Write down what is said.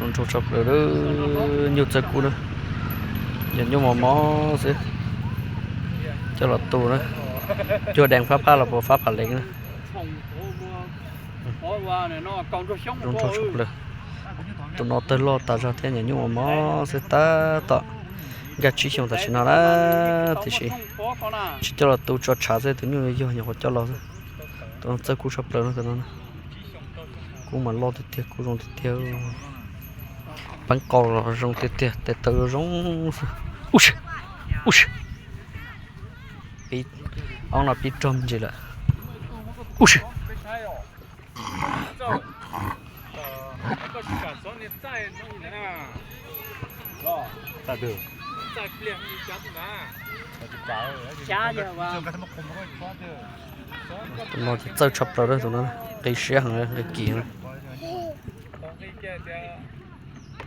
Zoo nraug tshaj plaws, nyuj txawj kub na. Yog nyuj mos mos xwb, coj los tu na. Cuag dees fab phaj los puas fab phaj leev na. Zoo nraug tshaj plaws. Tus no tawg loj tas zog thiab, yog nyuj mos mos xwb, tab tom nkag tsib xyoos tam sim no na. Tiam sis tsis coj los tu, tso tshav xwb, tus nyuj yog nyuam qhuav coj los xwb. Tus no txawj kub tshaj plaws no, tus no. Kub mas loj tiag tiag, kub zoo tiag tiag. Peeb qau los zoo tiag tiag, tes taw zoo zoo xwb. Ub si, ub si. Pib, ob no pib rog me ntsis lawm. Ub si. Tus no ces txawj tshaj plaws, tus no nqi siab heev, nqi kim heev.